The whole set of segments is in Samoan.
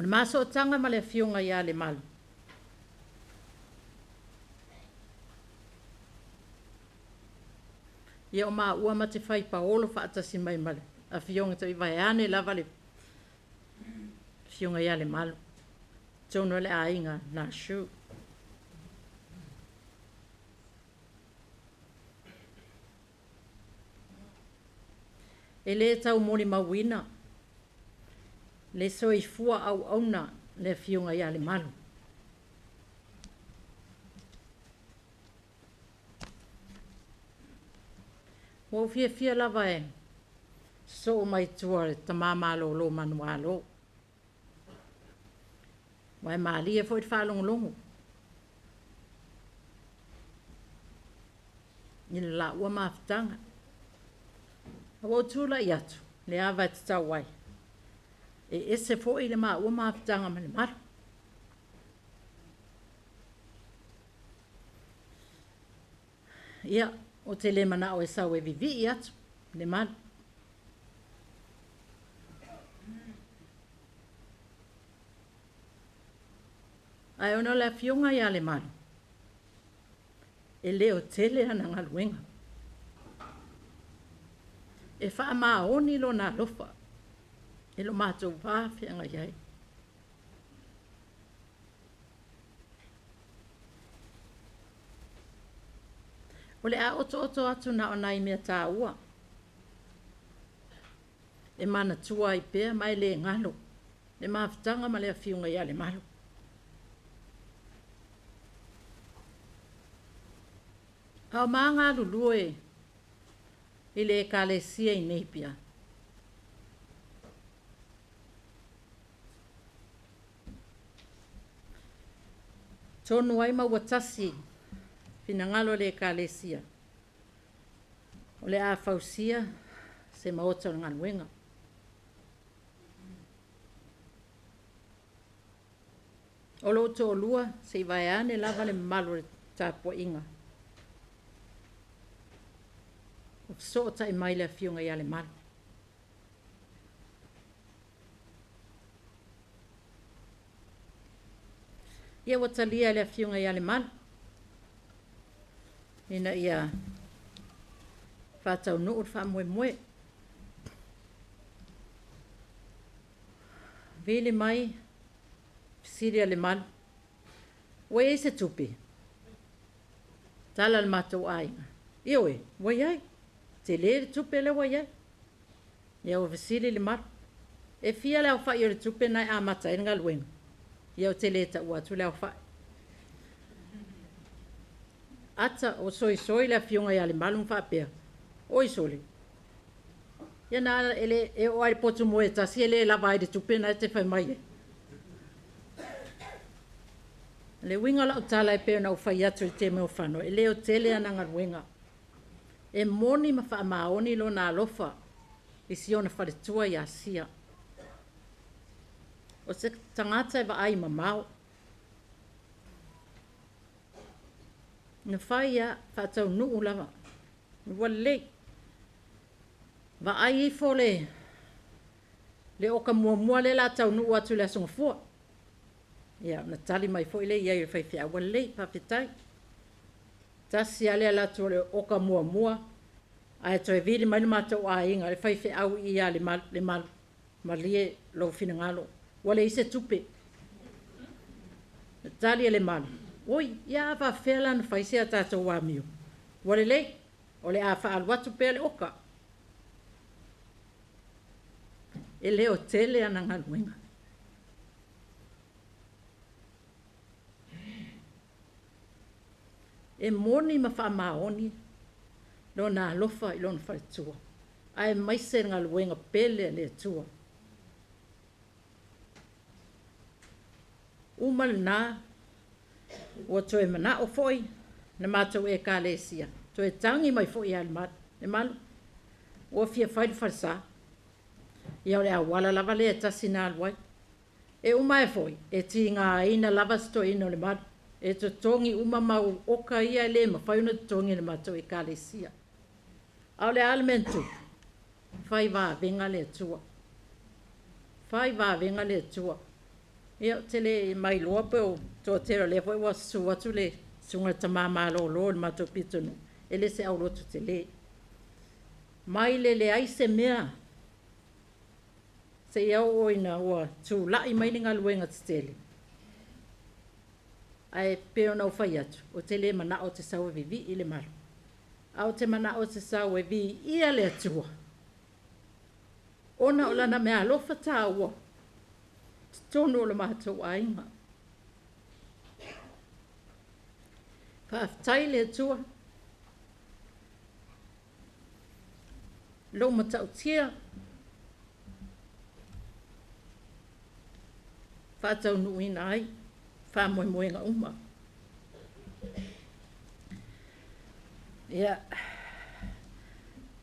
O le masootaga ma le afioga ia Lemalu. Ia o maua ma te fai paolo faatasi mai ma le afioga ta'i vaeane lava le afioga ia Lemalu. Tonu o le aiga na Shu. E lē tau molimauina le soifua auauna le afioga ia Lemalu. Ua ou fiafia lava e sosoo mai tua le tamā malōlō manuālō. Ua e malie foi le faalogologo i le laua mafutaga. Ua ou tulai atu le ava e tatau ai. E ese foi le maua mafutaga ma Lemalu. Ia, o te le manao e sau e vivii atu Lemalu. Ae ona o le afioga ia Lemalu, e le o tele ana galuega. E faamaoni lona alofa e lo matou va feagai ai. O le a otooto atu na o nai mea tāua. E manatua ai pea ma e le galo le mafutaga ma le afioga ia Lemalu. A o magalulue i le ekalesia i Nepia. Tonu ai ma ua tasi finagalo le ekalesia. O le a fausia se maota o le galuega. O lou toalua se i vaeane lava le mamalu o le tapuaiga. O fesootai mai le afioga ia Lemalu. Ia ua talia e le afioga ia Lemalu ina ia faataunuu le faamoemoe. Vili mai fesili a Lemalu. Ua i ai se tupe? Tala le matou aiga. Ioe, ua i ai. Tele le tupe lea ua i ai. Ia ua fesili Lemalu. E fia le aofai o le tupe na e amata ai le galuega? Ia o te le taua atu le aofai. Ata o soisoi le afioga ia Lemalu ma faapea. Oi sole. Ia na ele e o ai potu moe tasi e le lava ai le tupe na e te fai mai ai. Le uiga o lau tala e pei ona ou fai atu i le taimi ua fano, e le o tele ana galuega. E moni ma faamaoni lona alofa i si ona faletua i Asia. O se tagata e vaai mamao. Na fai ia faataunuu lava. Ua lelei. Vaai ifo le oka muamua lea la taunuu atu i le aso Gafua. Ia, na tali mai foi le iai o le faifeau, ua lelei, faafetai. Tasi lava le alu atu o le oka muamua, ae toe vili mai le matou aiga, le faifeau i ia Lemalu, malie lou finagalo, ua leai se tupe. Na tali e Lemalu, oi, ia a faafefea la ona fai se a tatou amio. Ua lelei, o le a faaalu atu pea le oka. E le o tele ana galuega. E moni ma faamaoni lona alofa i lona faletua, ae maise le galuega pele a le Atua. Uma lena, ua toe manao foi na matou ekalesia, toe tangi mai foi ia Lemalu, ua fia fai le falesa. Ia o le auala lava lea e tasi na alu ai. E uma e foi, e tigaina lava se toeaina o Lemalu. E totogi uma mau oka ia e le mafai ona totogi e le matou ekalesia. A o le a le mea na tupu? Fai vavega le Atua. Fai vavega le Atua. Ia, ou te le mailoa pe o toatele o lea foi ua susu atu le susuga i le tama malolo i le matou pitonuu, e le se aulotu tele. Mai le leai se mea, seia oo ina ua tulai mai ni galuega tetele. Ae pei ona ou fai atu, ou te le manao ou te sau e vivii Lemalu, ae ou te manao ou te sau e viia le Atua, ona o lana meaalofa taua, totonu o le matou aiga. Faafetai le Atua, lou matautia, faataunuuina ai faamoemoega uma. Ia,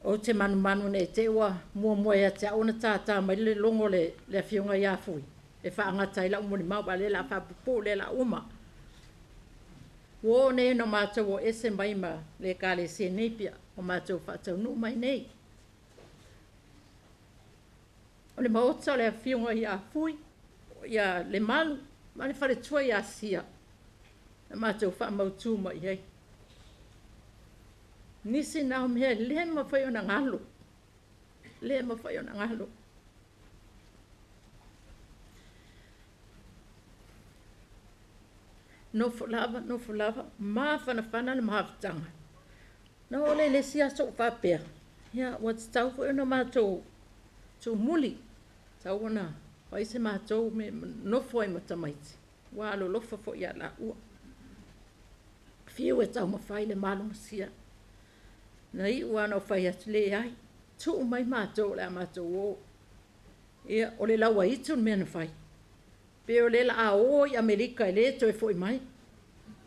ou te manumanu nei te i ua muamua ia te au ona tātā mai le logo o le afioga ia Fui e faagata ai lau molimau, a o lea o le a faapupuu lea o le a uma. Ua oo nei ina matou o ese mai ma le Ekalesia i Napier, ua matou faataunuu mai nei. O le maota o le afioga ia Fui, ia Lemalu, ma le faletua ia Sia, na matou faamautu mai ai. Nisi na o mea le mafai ona galo, le mafai ona galo. Nofo lava, nofo lava, mafanafana le mafutaga. Na oo lea i le isi aso ou faapea, ia, ua tatau foi ona matou tuumuli, tatau ona fai se matou mea nofo ai ma tamaiti, ua alolofa foi ia laua. Fiu e taumafai Lemalu ma Sia. Na iu lava ona ou fai atu, leai, tuu mai matou o le a matou o. Ia, o le lauaitu le mea na fai. Pe o le a o i Amerika e le toe foi mai.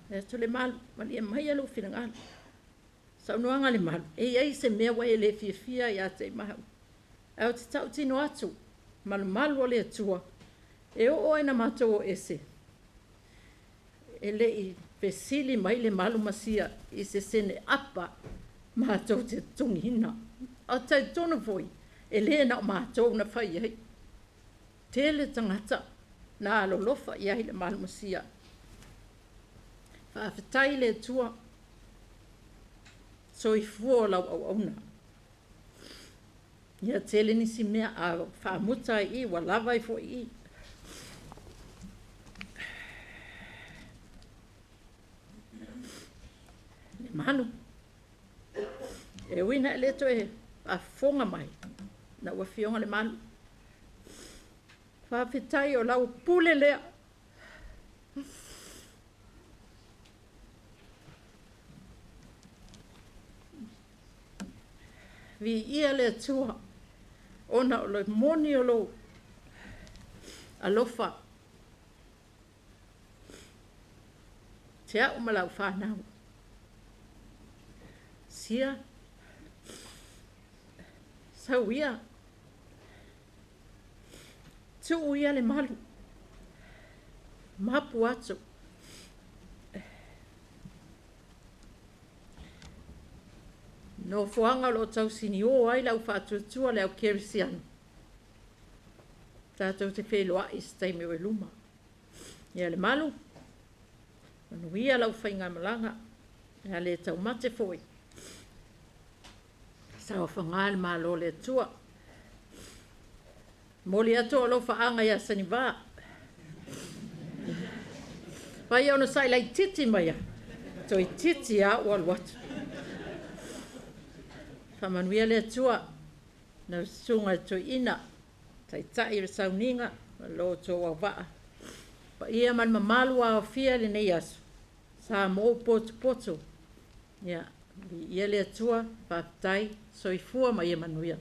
Fai atu Lemalu, malie maia lou finagalo. Saunoaga Lemalu, e i ai se mea ua e le fiafia ia te mau. Ae ou te tautino atu, malumalu o le Atua, e oo ai na matou o ese, e le i fesili mai Lemalu ma Sia i se sene apa matou te totogiina. O talitonu foi, e le na o matou na fai ai. Tele tagata na alolofa i ai Lemalu ma Sia. Faafetai le Atua, soifua o lau auauna. Ia tele nisi mea a faamuta ai i, ua lava ai foi i. Lemalu, e ui na e le toe faafofoga mai, lau afioga Lemalu. Faafetai o lau pule lea. Viia le Atua, ona o le moni o lou alofa. Te au ma lau whanau. Sia, sau ia, tuu ia Lemalu, mapu atu. Nofoaga o loo tausini o ai lau faatuatua le au kerisiano. Tātou te wheloai i se taimi o i luma. Ia Lemalu, manuia lau whainga ia le taumate foi. Saofanga le malo le Atua. Moli atu o lou faaaga ia Saniva. Pai ona sai lai titi mai a. Toi titi a ua alu atu. Faamanuia le Atua. Na susuga i toeaina. Taitai le sauniga. Ma lo outou auvaa. Paia ma le mamalu ua aofia i lenei aso. Sa mo ou potopoto. Ia, viia le Atua, faafetai, soifua ma ia manuia.